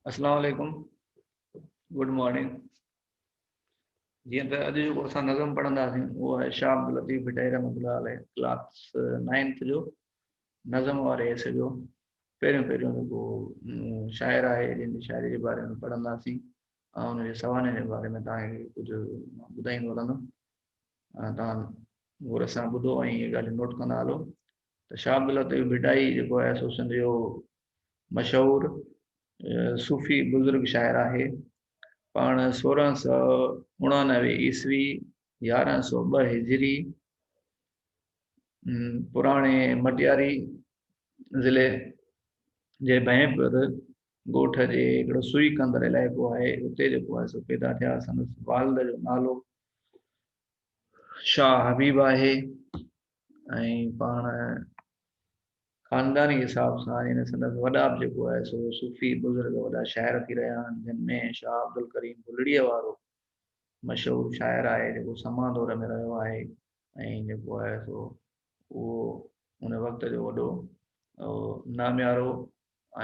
اسلام عليڪم، good morning. جيئن ته اڄ جيڪو اسان نظم پڙهنداسين اهو آهي شاهه عبداللطيف ڀٽائي رحمت الله عليه ڪلاس نائنٿ جو نظم واري حصي جو پهريون پهريون جيڪو شاعر آهي جنهن جي شاعري جي باري ۾ پڙهنداسين ۽ ان جي سوانح جي باري ۾ توهان کي ڪجهه ٻڌائيندو هلندم. توهان غور سان ٻڌو ۽ اهي ڳالهيون نوٽ ڪندا هلو ته شاهه عبداللطيف ڀٽائي جيڪو آهي سو سنڌ جو مشهور صوفي بزرگ شاعر آهي. پاڻ 1689 عيسوي، 1102 هجري، پراڻي مٽياري ضلعي جي ڀئنپور ڳوٺ جي هڪڙو سوئي ڪندر علائقو آهي اتي جيڪو آهي سو پيدا ٿيا. سندس والد جو نالو شاهه حبيب آهي ۽ پاڻ خانداني حساب سان يعني سندس وڏا به جيڪو آهي سو صوفي بزرگ وڏا شاعر ٿي رهيا آهن، جن ۾ شاهه عبدالڪريم بلڙيء وارو مشهور شاعر آهي جيڪو سما دور ۾ رهيو آهي ۽ جيڪو آهي سو اهو ان وقت جو وڏو ناميارو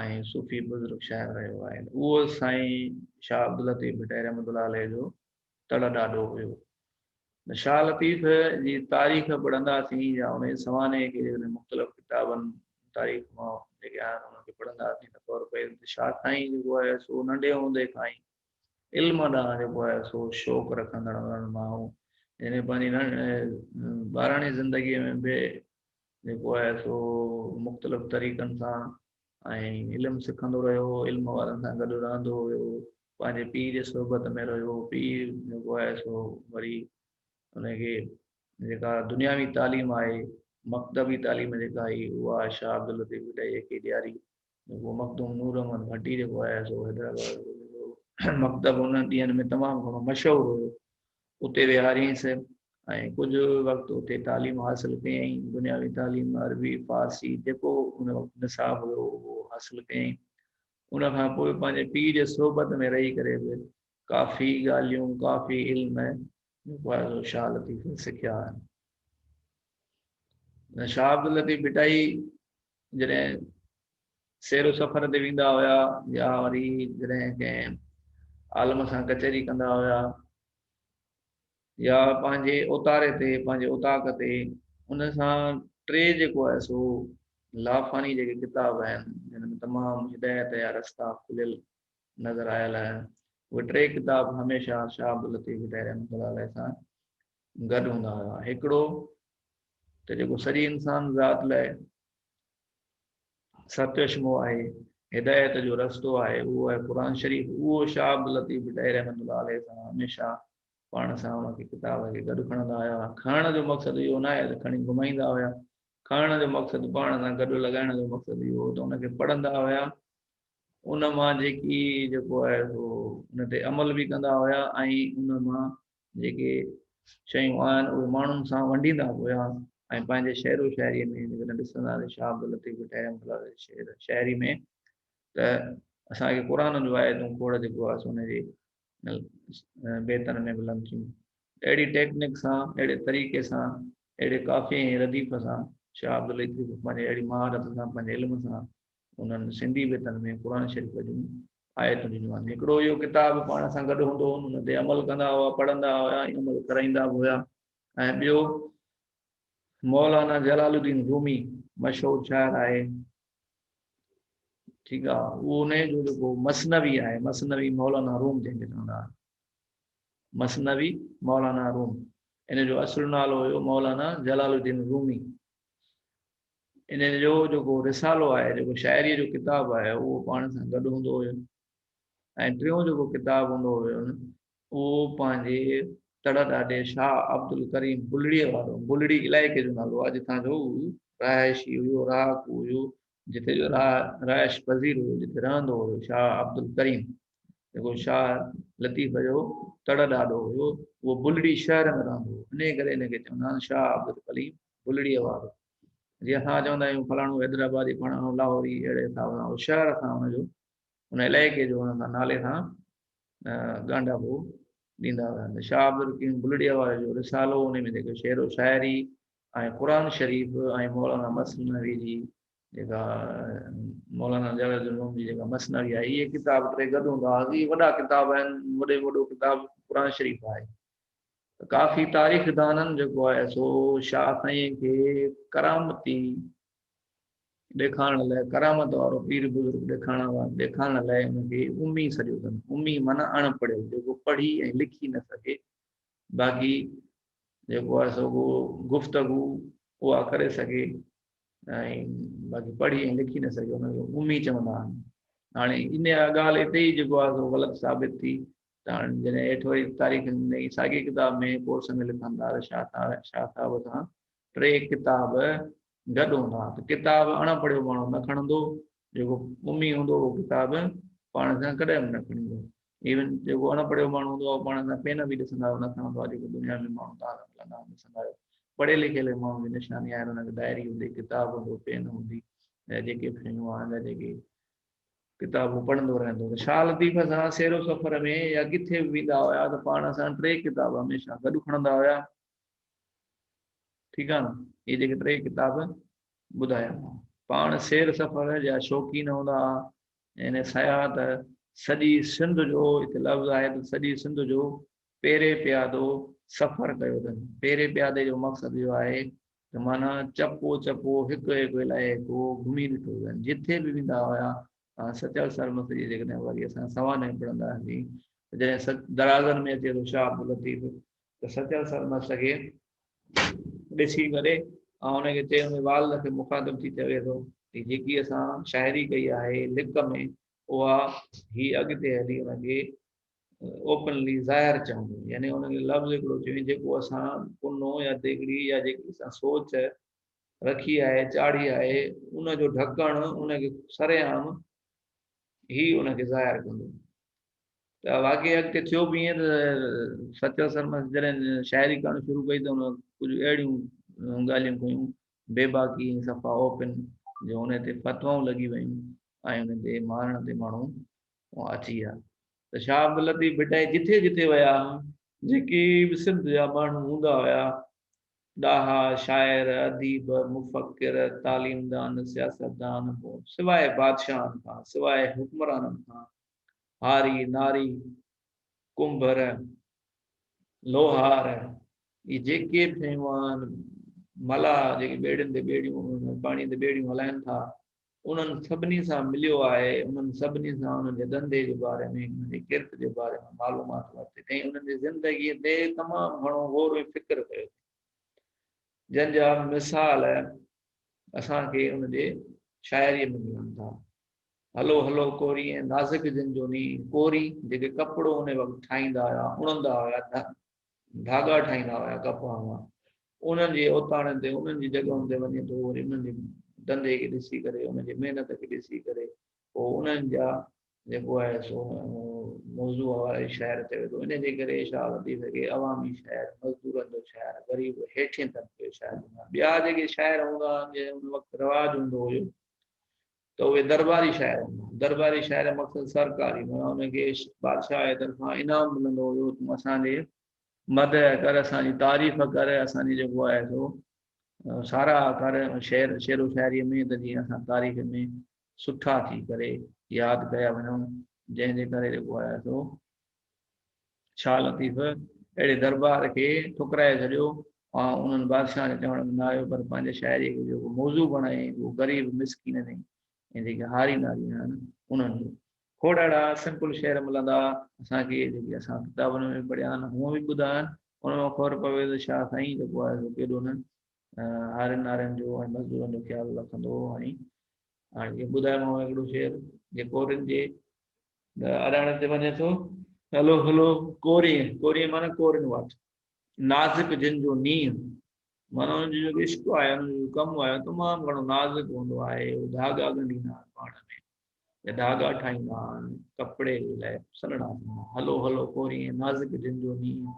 ۽ صوفي بزرگ شاعر رهيو آهي. اهو سائين شاهه عبداللطيف ڀٽائي رحمت الله عليه جو تڙ ڏاڏو هيو. شاهه لطيف جي تاريخ پڙهنداسين يا ان جي سوانح کي جيڪڏهن مختلف ڪتابن تاريخ مان جيڪي آهن انهن کي پڙهنداسين ته خبر پئي ته شاهه سائين جيڪو آهي سو ننڍي هوندي کان ئي علم ڏانهن جيڪو آهي سو شوق رکندڙ انهن مان هو. يعني پنهنجي ٻاراڻي زندگيء ۾ به جيڪو آهي سو مختلف طريقن سان ۽ علم سکندو رهيو، علم وارن سان گڏ رهندو هيو، پنهنجي پيء جي صحبت ۾ رهيو، پيء جيڪو آهي سو وري ان کي جيڪا دنياوي تعليم آهي، مڪتبي تعليم جيڪا آئي اها شاهه عبداللطيف ڀٽائيء کي ڏياري. جيڪو مخدوم نور احمد ڀٽي جيڪو آهي سو حيدرآباد جو جيڪو مڪتب انهن ڏينهن ۾ تمام گهڻو مشهور هيو، اتي ويهاريائينس ۽ ڪجهه وقت اتي تعليم حاصل ڪيائين، دنياوي تعليم عربي، فارسي جيڪو ان وقت نصاب هيو اهو حاصل ڪيائين. ان کان پوء پنهنجي پيء جي صحبت ۾ رهي ڪري به ڪافي ڳالهيون، ڪافي علم جيڪو آهي سو شاهه لطيف سکيا آهن. شاهه عبداللطيف ڀٽائي جڏهن سير و سفر تي ويندا هيا يا وري جڏهن ڪنهن عالم سان ڪچهري ڪندا هيا يا پنهنجي اوتاري تي پنهنجي اوطاق تي ان سان ٽي جيڪو آهي سو لافاني جيڪي ڪتاب آهن جن ۾ تمام هدايت جا رستا کليل نظر آيل آهن اهي ٽي ڪتاب هميشه شاهه عبداللطيف ڀٽائي رحمت الله عليه سان گڏ هوندا هيا. هڪڙو ته جيڪو سڄي انسان ذات لاء سرچشمو آهي، هدايت جو رستو آهي، اهو آهي قرآن شريف. اهو شاهه عبداللطيف ڀٽائي رحمة الله عليه سان هميشه پاڻ سان ان کي ڪتاب کي گڏ کڻندا هيا. کڻڻ جو مقصد اهو نه آهي ته کڻي گهمائيندا هيا. کڻڻ جو مقصد پاڻ سان گڏ لڳائڻ جو مقصد اهو هو ته ان کي پڙهندا هيا، ان مان جيڪي جيڪو آهي سو ان تي عمل به ڪندا هيا ۽ ان مان جيڪي شيون آهن اهي ماڻهن سان ونڊيندا به هيا ۽ پنهنجي شعر و شاعريء ۾ جيڪڏهن ڏسندا ته شاهه عبداللطيف ڀٽائي رحمة الله عليه شعر شاعري ۾ ته اسان کي قرآن جون آيتون کوڙ جيڪو آهي سو ان جي بيتن ۾ ملن ٿيون. اهڙي ٽيڪنڪ سان، اهڙي طريقي سان، اهڙي قافيي ۽ رديف سان شاهه عبداللطيف پنهنجي اهڙي مهارت سان پنهنجي علم سان انهن سنڌي بيتن ۾ قرآن شريف جون آيتون ڏنيون آهن. هڪڙو اهو ڪتاب پاڻ سان گڏ هوندو هو، ان تي عمل ڪندا هئا، پڙهندا هيا ۽ عمل ڪرائيندا به هيا. ۽ ٻيو مولانا جلال الدين رومي مشهور شاعر آهي، ٺيڪ آهي، اهو ان جو جيڪو مثنوي آهي، مثنوي مولانا روم جنهن کي چوندا آهن، مثنوي مولانا روم، ان جو اصل نالو هيو مولانا جلال الدين رومي. ان جو جيڪو رسالو آهي، جيڪو شاعريء جو ڪتاب آهي، اهو پاڻ سان گڏ هوندو هيو. ۽ ٽيون جيڪو ڪتاب هوندو هيو اهو پنهنجي تڙ ڏاڏي شاهه عبدالڪريم بلڙيء وارو، بلڙي علائقي جو نالو آهي، جتان جو هو رهائشي هيو، رهاڪو هيو، جتي جو رهائش پذير هيو، جتي رهندو هيو شاهه عبدالڪريم، جيڪو شاهه لطيف جو تڙ ڏاڏو هيو، اهو بلڙي شهر ۾ رهندو هو، انهيء ڪري ان کي چوندا آهن شاهه عبدالڪريم بلڙيء وارو. جيئن اسان چوندا آهيون فلاڻو حيدرآبادي، فلاڻو لاهوري، اهڙي حساب سان اهو شهر سان ان جو ان علائقي جو ان سان نالي سان ڳانڍاپو ڏيندا هيا. ته شاهه عبدالڪريم بلڙيء واري جو رسالو، ان ۾ جيڪو شعر و شاعري ۽ قرآن شريف ۽ مولانا مثنوي جي جيڪا مولانا جلال الدين روم جي جيڪا مثنوي آهي، اهي ڪتاب ٽي گڏ هوندا هئا. اهي وڏا ڪتاب آهن، وڏي ۾ وڏو ڪتاب قرآن شريف آهي. ته ڪافي تاريخ دانن جيڪو آهي سو شاهه سائين کي ڪرامتي ڏيکارڻ لاء، ڪرامت وارو پير بزرگ ڏيکارڻ لاء ان کي امي سڏيو اٿن. امي معنيٰ اڻ پڙهيل، جيڪو پڙهي ۽ لکي نه سگهي، باقي جيڪو آهي سو گفتگو اها ڪري سگهي ۽ باقي پڙهي ۽ لکي نه سگهي، ان کي امي چوندا آهن. هاڻي ان ڳالهه اتي ئي جيڪو آهي سو غلط ثابت ٿي ته هاڻي جڏهن هيٺ وري تاريخ ۾ ساڳي ڪتاب ۾ ڪورس ۾ لکن ٿا ته شاهه صاحب سان ٽي ڪتاب گڏ هوندا ته ڪتاب اڻ پڙهيو ماڻهو نه کڻندو، جيڪو امي هوندو اهو ڪتاب پاڻ سان ڪڏهن به نه کڻيندو. ايون جيڪو اڻ پڙهيو ماڻهو هوندو آهي اهو پاڻ سان پين به ڏسندا آهيو نه کڻندو آهي، جيڪو دنيا ۾ ماڻهو توهان سان ملندا آهن ڏسندا آهيو. پڙهيل لکيل ماڻهو جي نشاني آهي هن کي ڊائري هوندي، ڪتاب هوندو، پين هوندي يا جيڪي به شيون آهن يا جيڪي ڪتاب هو پڙهندو رهندو هو. شاهه لطيف سان سير و سفر ۾ يا ڪٿي به ويندا هيا ته پاڻ سان ٽي ڪتاب هميشه گڏ کڻندا هيا. ٺيڪ آهي نه، اهي جيڪي ٽي ڪتاب ٻڌايا پاڻ سير سفر جا شوقين هوندا هئا، يعني سياحت سڄي سنڌ جو، هتي لفظ آهي ته سڄي سنڌ جو پيري پيادو سفر ڪيو اٿن. پيري پيادي جو مقصد اهو آهي ته معنيٰ چپو چپو هڪ هڪ علائقو گهمي ڏٺو اٿن. جٿي به ويندا هيا، سچل سرمست جي جيڪڏهن وري اسان سوانح پڙهندا هئاسين ته جڏهن درازن ۾ اچي ٿو شاهه عبداللطيف ته سچل سرمست کي ڏسي ڪري ۽ ان کي چئي ان جي والد کي مخاطب ٿي چوي ٿو ته جيڪي اسان شاعري ڪئي آهي لڪ ۾ اها هي اڳتي هلي ان کي اوپنلي ظاهر چوندو، يعني ان کي لفظ هڪڙو چوين جيڪو اسان ڪنو يا ديڳڙي يا جيڪي اسان سوچ رکي آهي چاڙهي آهي ان جو ڍڪڻ ان کي سرعام هي ان کي ظاهر ڪندو. ته واقعي اڳتي ٿيو به ائين ته سچل سرمست جڏهن شاعري ڪرڻ شروع ڪئي ته ان ڪجهه اهڙيون ڳالهيون ڪيون بيباڪي ۽ صفا اوپن جو ان تي فتوائون لڳي ويون ۽ ان تي مارڻ تي ماڻهو اچي ويا. ته شاهه عبداللطيف ڀٽائي جٿي جٿي ويا، جيڪي به سنڌ جا ماڻهو هوندا هيا، ڏاها، شاعر، اديب، مفڪر، تعليمدان، سياستدان، سواء بادشاهن کان، سواء حڪمرانن کان، هاري، ناري، ڪنڀر، لوهار، اهي جيڪي به شيون آهن، ملاح جيڪي ٻيڙين تي ٻيڙيون، پاڻيء تي ٻيڙيون هلائن ٿا، انهن سڀني سان مليو آهي، انهن سڀني سان انهن جي ڌنڌي جي باري ۾، انهن جي ڪرت جي باري ۾ معلومات ورتي اٿئي، انهن جي زندگيء تي تمام گهڻو غور ۽ فڪر ڪيو اٿئي، جن جا مثال اسان کي ان جي شاعريء ۾ ملن ٿا. هلو هلو ڪوري ۽ نازڪ جن جو نينهن، ڪوري جيڪي ڪپڙو ان وقت ٺاهيندا هيا، اڻندا هيا، ڌاڳا ٺاهيندا هيا ڪپهه مان، انهن جي اوتاڻن تي، انهن جي جڳهن تي وڃي ٿو، وري انهن جي ڌنڌي کي ڏسي ڪري، انهن جي محنت کي ڏسي ڪري، پوء انهن جا جيڪو آهي سو موضوع واري شاعر چوي ٿو. ان جي ڪري شاهه لطيف کي عوامي شاعر، مزدورن جو شاعر، غريب هيٺين طبقي جو شاعر چوندا آهن. ٻيا جيڪي شاعر هوندا آهن، جنهن ان وقت رواج هوندو هيو ته اهي درباري شاعر هوندا هئا. درباري شاعر مقصد سرڪاري، معنيٰ ان کي بادشاهه جي طرفان انعام ملندو هيو، تون اسان جي مدح ڪر، اسان جي تعريف ڪر، اسان جي جيڪو آهي سو ساراهه ڪر شعر شعر و شاعريء ۾ ته جيئن اسان تاريخ ۾ سٺا ٿي ڪري ياد ڪيا وڃون، جنهن جي ڪري جيڪو آهي سو شاهه لطيف اهڙي دربار کي ٺڪرائي ڇڏيو ۽ انهن بادشاهن جي چوڻ ۾ نه آيو، پر پنهنجي شاعريء کي جيڪو موضوع بڻايائين اهو غريب مسڪينن ۽ جيڪي هاري ناري آهن انهن جو. کوڙ اهڙا سمپل شعر ملندا اسان کي جيڪي اسان ڪتابن ۾ به پڙهيا آهن، هونء به ٻڌا آهن، ان مان خبر پوي ته شاهه سائين جيڪو آهي سو ڪيڏو نه هارين نارين جو ۽ مزدورن جو خيال رکندو هو. ۽ هاڻي جيئن ٻڌايومانو هڪڙو شعر جي ڪورين جي اڏاڻ تي وڃي ٿو، هلو هلو ڪورين، ڪورين معنيٰ ڪورين واٽ، نازڪ جن جو نينهن، معنيٰ انهن جو جيڪو عشق آهي، انهن جو ڪم آهي، تمام گهڻو نازڪ هوندو آهي. هو ڌاڳا ڳنڍيندا آهن پاڻ ۾ يا ڌاڳا ٺاهيندا آهن ڪپڙي جي لاء سنهڙا سنهڙا. هلو هلو ڪورين، نازڪ جن جو نينهن،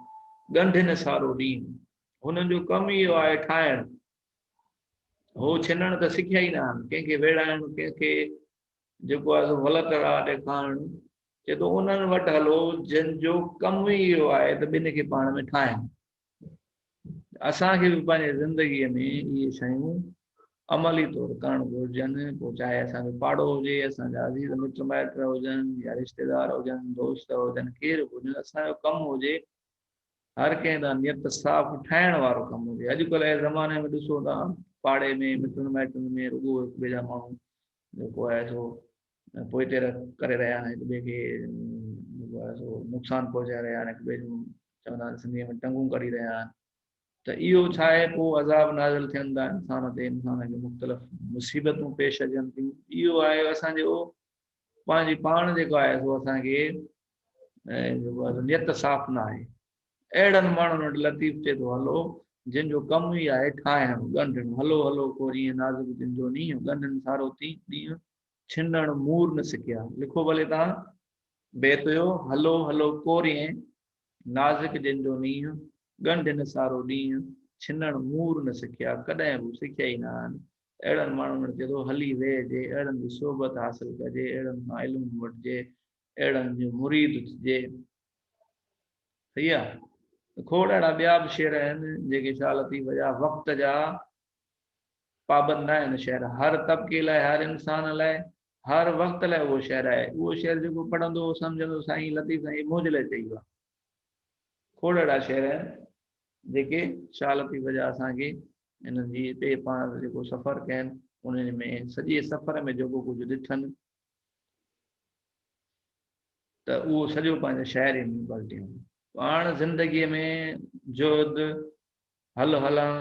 ڳنڍين سارو ڏينهن. هنن جو ڪم ئي اهو آهي ٺاهڻ. هو ڇنڻ ته سکيا ئي نه آهن، ڪنهن کي ويڙهائڻ، ڪنهن کي جيڪو آهي سو غلط راهه ڏيکارڻ. چئي ٿو انهن وٽ هلو جن جو ڪم ئي اهو آهي ته ٻن کي پاڻ ۾ ٺاهين. اسان کي به پنهنجي زندگيء ۾ اهي شيون عملي طور ڪرڻ گهرجن، پوء چاهي اسان جو پاڙو هجي، اسان جا عزيز مٽ مائٽ هجن يا رشتيدار هجن، دوست هجن، ڪير به هجن، اسان جو ڪم هجي هر ڪنهن ڏانهن نيت صاف ٺاهڻ وارو ڪم هجي. اڄڪلهه جي زماني ۾ ڏسو ٿا پاڙي ۾ مٽن مائٽن ۾ رڳو هڪ ٻئي جا ماڻهو جيڪو آهي سو پوئتي ڪري رهيا آهن، هڪ ٻئي کي جيڪو آهي سو نقصان پهچائي رهيا آهن، هڪ ٻئي جون چوندا آهن سنڌيء ۾ ٽنگون ڪڍي رهيا آهن. ته اهو ڇا آهي پوء عذاب نازل ٿين ٿا انسان تي، انسان کي مختلف مصيبتون پيش اچن ٿيون. اهو آهي اسان جو پنهنجي پاڻ جيڪو آهي سو اسان کي جيڪو آهي نيت صاف نه آهي. اهڙن ماڻهن وٽ لطيف چئي ٿو هلو جن جو ڪم ئي آهي ٺاهڻ، ڳنڍڻ، هلو هلو ڪوريئين نازڪ جن جو نينهن، ڳنڍن سارو ڏينهن ڇنڻ مور نه سکيا. لکو ڀلي تان بيت هيو، هلو هلو ڪوريئين نازڪ جن جو نينهن، ڳنڍ نه سارو ڏينهن، ڇنڻ مور نه سکيا، ڪڏهن به سکيا ئي نه آهن. اهڙن ماڻهن وٽ چئي ٿو هلي ويهجي، اهڙن جي صحبت حاصل ڪجي، اهڙن کان علم وٺجي، اهڙن جو مريد ٿجي. صحيح آ؟ ته کوڙ اهڙا ٻيا به شعر آهن جيڪي شاهه لطيف جا وقت جا پابند نه آهن شعر هر طبقي لاء هر انسان لاء هر وقت لاء اهو شعر آهي. اهو شعر جيڪو پڙهندو سمجهندو سائين لطيف سائين منهنجي لاء چئي ويو آهي. کوڙ اهڙا شعر آهن جيڪي شاهه لطيف جا اسان کي انهن جي هتي پاڻ جيڪو سفر ڪين انهن ۾ سڄي سفر ۾ جيڪو ڪجهه ڏٺن ته اهو سڄو پنهنجي شاعري ۾ پلٽيائون. پاڻ زندگيء ۾ جهد، هل هلان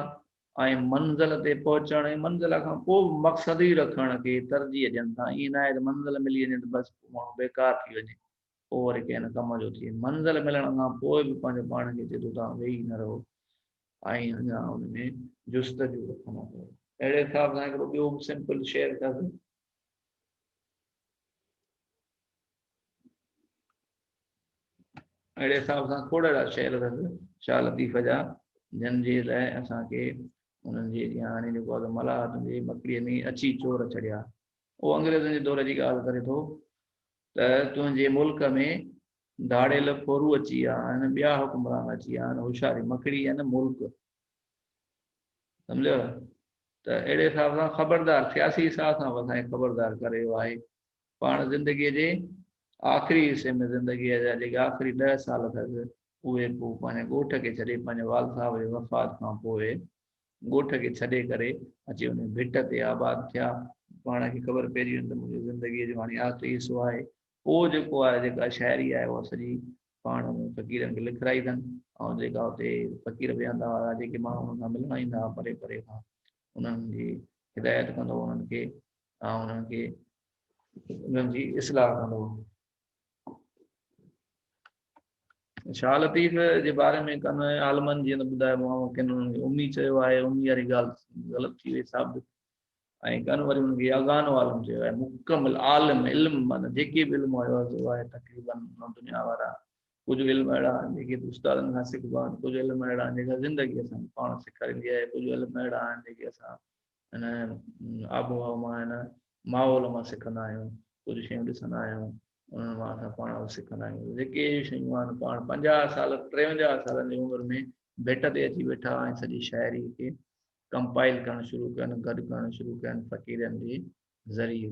۽ منزل تي پهچڻ ۽ منزل کان پوء به مقصد ئي رکڻ کي ترجيح ڏين ٿا. ائين ناهي ته منزل ملي وڃي ته بس پوء ماڻهو بيڪار ٿي وڃي، پوء وري ڪنهن نه ڪم جو ٿئي. منزل ملڻ کان پوء به پنهنجو پاڻ کي چئي ٿو توهان ويهي نه رهو ۽ اڃا ان ۾ جستجو رکندا رهو. اهڙي حساب سان هڪڙو ٻيو به سمپل شعر اٿس. اهڙي حساب سان کوڙ اهڙا شعر اٿس شاهه لطيف جا جن جي لاء اسان کي انهن جي جيئن هاڻي جيڪو آهي ملاح تنهنجي مڪڙيء ۾ اچي چور چڙهيا اهو انگريزن جي دور جي ڳالهه ڪري ٿو ته تنهنجي ملڪ ۾ ڌاڙيل ڦورو اچي ويا آهن ٻيا حڪمران اچي ويا آهن هوشياري مڪڙي يعني ملڪ سمجھيو ته اهڙي حساب سان خبردار سياسي حساب سان به اسان کي خبردار ڪري ويو آهي پاڻ زندگيء جي آخري حصي ۾ زندگيء جا جيڪي آخري ڏهه سال اٿس اهي پوء پنهنجي ڳوٺ کي ڇڏي پنهنجي والد صاحب جي وفات کان پوء ڳوٺ کي ڇڏي ڪري اچي ان ڀٽ تي آباد ٿيا. پاڻ کي خبر پئجي وئي ته منهنجي زندگيء جو هاڻي آخري حصو آهي. پوء جيڪو آهي جيڪا شاعري آهي اها سڄي پاڻ انهن فقيرن کي لکرائي اٿن ۽ جيڪا اتي فقير ويهندا هئا جيڪي ماڻهو انهن سان ملڻ ايندا هئا پري پري کان انهن جي هدايت ڪندو هو انهن کي ۽ انهن کي انهن جي اصلاح ڪندو هو. شاهه لطيف جي باري ۾ ڪن عالمن جيئن ته ٻڌايو آهي ڪن انهن کي امي چيو آهي امي واري ڳالهه غلط ٿي وئي ثابت ۽ ڪن وري انهن کي يگانو عالم چيو آهي مڪمل عالم علم معنی جيڪي به علم هيو سو آهي تقريبن دنيا وارا ڪجهه علم اهڙا آهن جيڪي استادن کان سکبا آهن ڪجهه علم اهڙا آهن جيڪا زندگي اسان کي پاڻ سيکاريندي آهي ڪجهه علم اهڙا آهن جيڪي اسان هن آب و هوا مان هن ماحول مان سکندا آهيون ڪجهه شيون ڏسندا آهيون انهن مان اسان پاڻ به سکندا آهيون جيڪي شيون آهن پاڻ 50 سال 53 سالن جي عمر ۾ ڀيٽ تي اچي ويٺا ۽ سڄي شاعري کي ڪمپائل ڪرڻ شروع ڪين گڏ ڪرڻ شروع ڪين فقيرن جي ذريعي.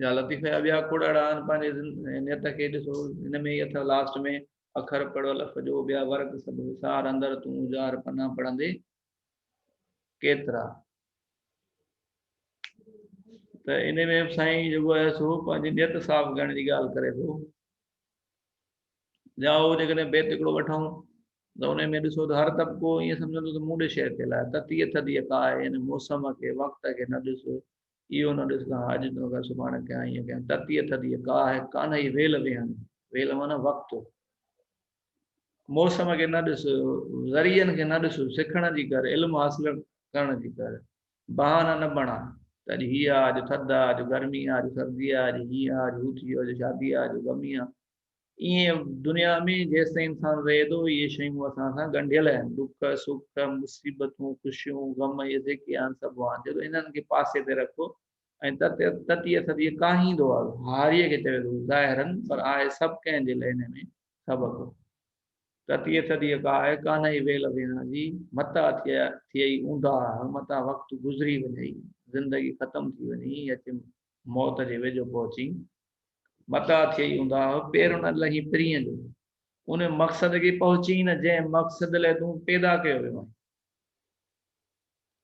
يا لطيف جا ٻيا کوڙ اهڙا آهن پنهنجي نيت کي ڏسو هن ۾ ئي اٿو لاسٽ ۾ اکر پڙهو لف جو ٻيا ورق سڀ وسار اندر تون اجار پنا پڙهندي ڪيترا ته ان ۾ به سائين جيڪو آهي سو پنهنجي نيت صاف ڪرڻ جي ڳالهه ڪري ٿو يا هو جيڪڏهن بيت هڪڙو وٺون ته ان ۾ ڏسو ته هر طبقو ائين سمجهندو ته مون ڏي شعر ٿيل آهي تتيء ٿڌيء ڪا آهي يعني موسم کي وقت کي نه ڏس اهو نه ڏس ته اڄ ٿو ڪيان سڀاڻي ڪيان ائين ڪيان تتيء ٿڌيء ڪا آهي ڪانه ئي ويل ويهڻ ويل معنيٰ وقت موسم کي نه ڏس ذريعن کي نه ڏس سکڻ جي ڪر علم حاصل ڪرڻ جي ڪر بهانا نه بڻا ته اڄ هي آ اڄ ٿڌ آ اڄ گرمي آ اڄ سردي آ اڄ هي آ اڄ هو ٿي ويو اڄ شادي آ اڄ غمي آ ائين دنيا ۾ جيستائين انسان رهي ٿو اهي شيون اسان سان ڳنڍيل آهن ڏک سک مصيبتون خوشيون غم اهي جيڪي آهن سڀ آهن جڏهن انهن کي پاسي تي رکو ۽ تتيء ٿڌيء ڪاهيندو آهي هاريء کي چوي ٿو ظاهرن پر آهي سڀ ڪنهن جي لاء هن ۾ سبق. تتيء ٿڌيء ڪا آهي ڪانه ئي ويل ويهڻ جي، متان ٿئي اونداهه، متان وقت گذري وڃئي، زندگي ختم ٿي وڃي، اچي موت جي ويجهو پهچين، متان ٿئي اونداهه، پير نه لهين پرينء جو، ان مقصد کي پهچين نه، جنهن مقصد لئه تون پيدا ڪيو ويو آهين.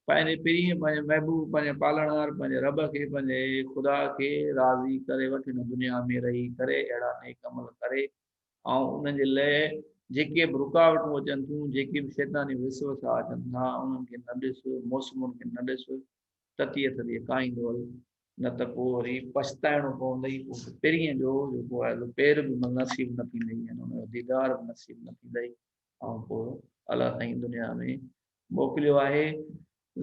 پنهنجي پرينء، پنهنجي محبوب، پنهنجي پالڻهار، پنهنجي رب کي، پنهنجي خدا کي راضي ڪري وٺ، هن دنيا ۾ رهي ڪري اهڙا نيڪ عمل ڪري ۽ انهن جي لئه جيڪي به رڪاوٽون اچن ٿيون، جيڪي به شيطاني وسوسا اچن ٿا، انهن کي نه ڏس، موسمن کي نه ڏس، تتيء ٿڌيء ڪاهيندو هل، نه ته پوء وري پڇتائڻو پوندئي، پوء پرينء جو جيڪو آهي سو پير به نصيب نه ٿيندئي ۽ ان جو ديدار به نصيب نه ٿيندئي ۽ پوء الله سائين دنيا ۾ موڪليو آهي،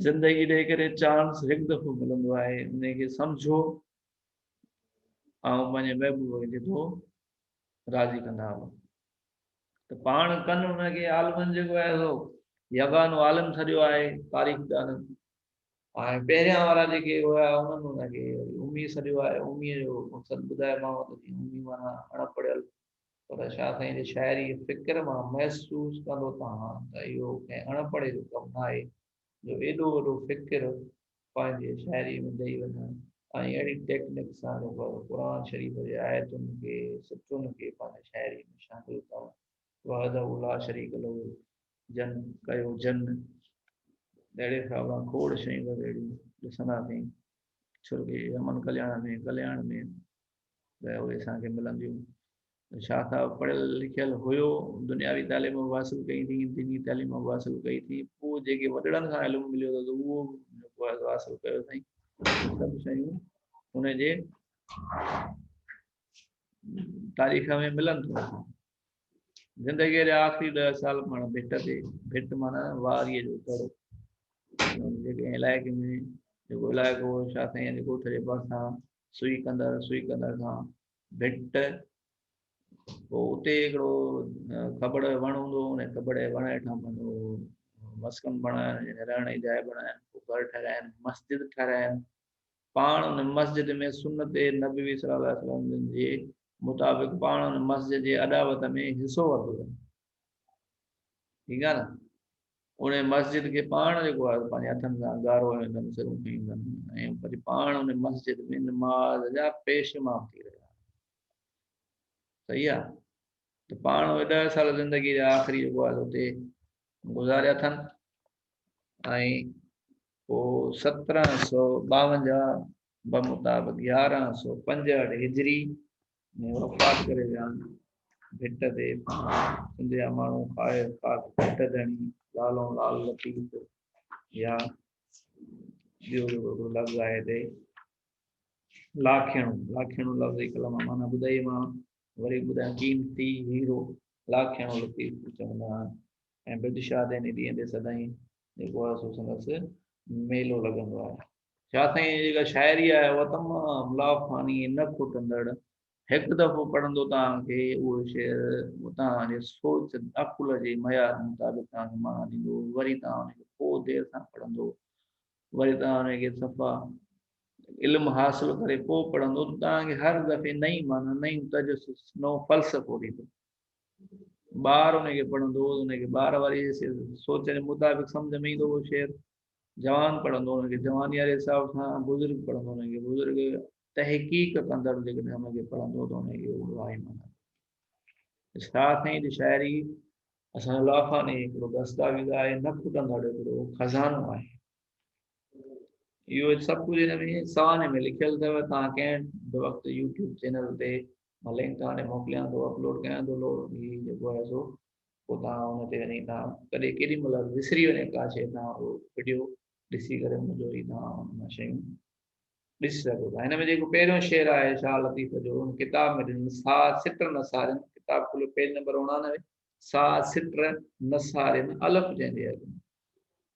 زندگي ڏئي ڪري چانس هڪ دفعو ملندو آهي، ان کي سمجهو ۽ پنهنجي محبوب کي جيترو راضي ڪندا هئا ته پاڻ ڪن ان کي عالمن جيڪو آهي سو يگانو عالم سڏيو آهي تاريخ دانن ۽ پهريان وارا جيڪي هيا انهن ان کي وري امي سڏيو آهي. امي جو مقصد ٻڌايومانو ته جيئن امي معنيٰ اڻ پڙهيل، پر شاهه سائين جي شاعري فڪر مان محسوس ڪندو تان ته اهو ڪنهن اڻ پڙهي جو ڪم نه آهي جو ايڏو وڏو فڪر پنهنجي شاعريء ۾ ڏئي وڃڻ ۽ اهڙي ٽيڪنڪ سان جيڪو آهي قرآن شريف جي آيتن کي، سٽن کي پنهنجي شاعريء ۾ شامل ڪرڻ. وحده لا شريڪ له جن ڪيو جن. اهڙي حساب سان کوڙ شيون بس اهڙيون ڏسنداسين ڇو ڪي امن ڪلياڻ ۾ ڪلياڻ ۾ ته اهي اسان کي ملنديون. شاهه صاحب پڙهيل لکيل هيو، دنياوي تعليم به حاصل ڪئي ٿي، ديني تعليم به حاصل ڪئي ٿي، پوء جيڪي وڏڙن کان علم مليو اٿس اهو جيڪو آهي سو حاصل ڪيو اٿائين. سڀ شيون ان جي تاريخ ۾ ملن ٿيون. زندگيء جا آخري 10 سال پاڻ ڀٽ تي، ڀٽ معنيٰ واريء جو دڙو، جيڪي علائقي ۾ جيڪو علائقو هو شاهه سائين جي ڳوٺ جي ڀرسان سوئي ڪندر، سوئي ڪندر کان ڀٽ، پوء اتي هڪڙو کٻڙ جو وڻ هوندو هو، ان کٻڙ جي وڻ هيٺان پنهنجو مسڪن بڻائن، يعني رهڻ جي جاء بڻائن، پوء گهر ٺهرائن، مسجد ٺهرائن. پاڻ ان مسجد ۾ سنت نبوي صلي الله عليه وسلم جن جي مطابق پاڻ ان مسجد جي اڏاوت ۾ حصو ورتو اٿن. ٺيڪ آهي نه؟ ان مسجد کي پاڻ جيڪو آهي پنهنجي هٿن سان گارو هنيو اٿن، سرون کنيون اٿن ۽ وري پاڻ ان مسجد ۾ نماز جا پيش امام ٿي رهيا. صحيح آهي ته پاڻ اهي 10 سال زندگي جا آخري جيڪو آهي اتي گذاريا اٿن ۽ پوء 1752 بمطابق 1165 هجري ۾ وفات ڪري ويا آهن. ڀٽ تي پاڻ سنڌ جا ماڻهو خواهه خاص ڀٽ ڌڻي، لالون لال لطيف يا ٻيو جيڪو هڪڙو لفظ آهي هتي لاکيڻو، لاکيڻو لفظ جي ڪلمه معنيٰ ٻڌائي مان وري ٻڌايان، قيمتي هيرو لاکيڻو لطيف چوندا آهن ۽ ڀٽ شاهه تي ڏينهن تي سدائين جيڪو آهي سو سندس ميلو لڳندو آهي. شاهه سائين جي جيڪا شاعري آهي اها تمام لافاني نه کٽندڙ، هڪ دفعو پڙهندو توهان کي اهو شعر توهان جي سوچ عقل جي معيار مطابق توهان کي معنيٰ ڏيندو، وري توهان ان کي پوء دير سان پڙهندو، وري توهان ان کي صفا علم حاصل ڪري پوء پڙهندو ته توهان کي هر دفعي نئين معنيٰ، نئين تجسس، نئون فلسفو ڏيندو. ٻار ان کي پڙهندو ان کي ٻار واري سوچ جي مطابق سمجهه ۾ ايندو اهو شعر، جوان پڙهندو ان کي جواني واري حساب سان، بزرگ پڙهندو ان کي بزرگ، تحقيق ڪندڙ جيڪڏهن ان کي پڙهندو ته ان کي اهو آهي معنيٰ. شاهه سائين جي شاعري اسان جو لافاني هڪڙو دستاويز آهي، نه کٽندڙ هڪڙو خزانو آهي. اهو سڀ ڪجهه هن ۾ سوانح ۾ لکيل اٿو. توهان ڪنهن به وقت يوٽيوب چينل تي مان لنڪ توهان ڏي موڪليان ٿو، اپلوڊ ڪيان ٿو، هي جيڪو آهي سو پوء توهان ان تي وڃي توهان ڪڏهن ڪيڏي مهل وسري وڃي ڪا شيء توهان اهو وڊيو ڏسي ڪري منهنجو هي توهان ان مان شيون ڏسي سگهو ٿا. هن ۾ جيڪو پهريون شعر آهي شاهه لطيف جو ان ڪتاب ۾ ڏنل سا سٽ نه سارين، ڪتاب کوليو پيج نمبر 89، سا سٽ نه سارين الف جنهن جي اڳ ۾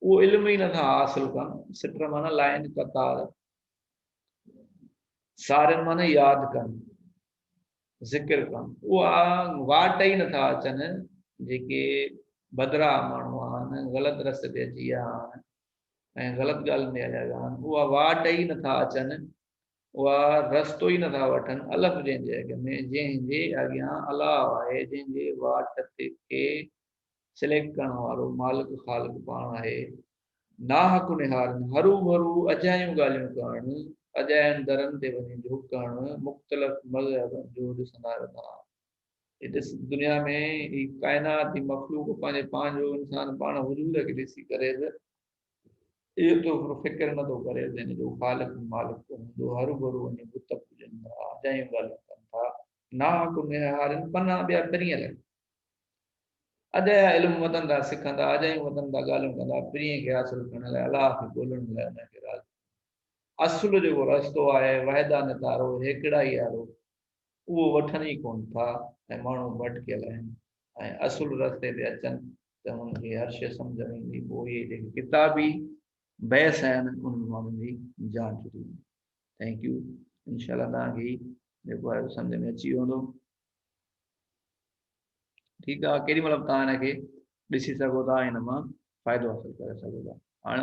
اهو علم ئي نٿا حاصل ڪن. سٽ معنيٰ لائن قطار، سارين معنيٰ ياد ڪن، ذڪر ڪن، اها واٽ ئي نٿا اچن. جيڪي بدرا ماڻهو آهن، غلط رستي تي اچي ويا آهن ۽ غلط ڳالهين تي هليا ويا آهن، اها واٽ ئي نٿا اچن، اها رستو ئي نٿا وٺن. الف جنهن جي اڳ ۾، جنهن جي اڳيان الله آهي، جنهن جي واٽ تي کي سليڪٽ ڪرڻ وارو مالڪ خالق پاڻ آهي. ناحق نهارن، هروڀرو اجايون ڳالهيون ڪرڻ، اجاين درن تي وڃي جهڪڻ، مختلف مذهبن جو ڏسندا آهيو توهان. هي ڏس دنيا ۾ هي ڪائنات هي مخلوق پنهنجي پاڻ جو انسان پاڻ وجود کي ڏسي ڪري به ايترو فڪر نه ٿو ڪري ته هن جو خالق مالڪ ڪو هوندو. هروڀرو وڃي بت پوڄن ٿا، اجايون ڳالهيون ڪن ٿا. ناحق نهارن، پناهه ٻيا پرينء لاء. اجايا علم وڌندا سکندا، اجايون وڌندا ڳالهيون ڪندا، پرينء کي حاصل ڪرڻ لاء، الله کي ڳولڻ لاء انهن کي راضي ڪرڻ. اصل جيڪو رستو آهي، وحدانيت وارو، هيڪڙائي وارو، اهو وٺن ئي ڪونه ٿا ۽ ماڻهو ڀٽڪيل آهن ۽ اصل رستي تي اچن ته انهن کي هر شيء سمجهه ۾ ايندي، پوء اهي جيڪي ڪتابي بحث آهن انهن ۾ ماڻهن جي جان ڇٽي ويندي. Thank you. انشاء الله توهان کي جيڪو آهي سمجهه ۾ اچي ويندو. ٺيڪ آهي، ڪيڏي مهل به توهان هن کي ڏسي سگهو ٿا، هن مان فائدو حاصل ڪري سگهو ٿا. هاڻي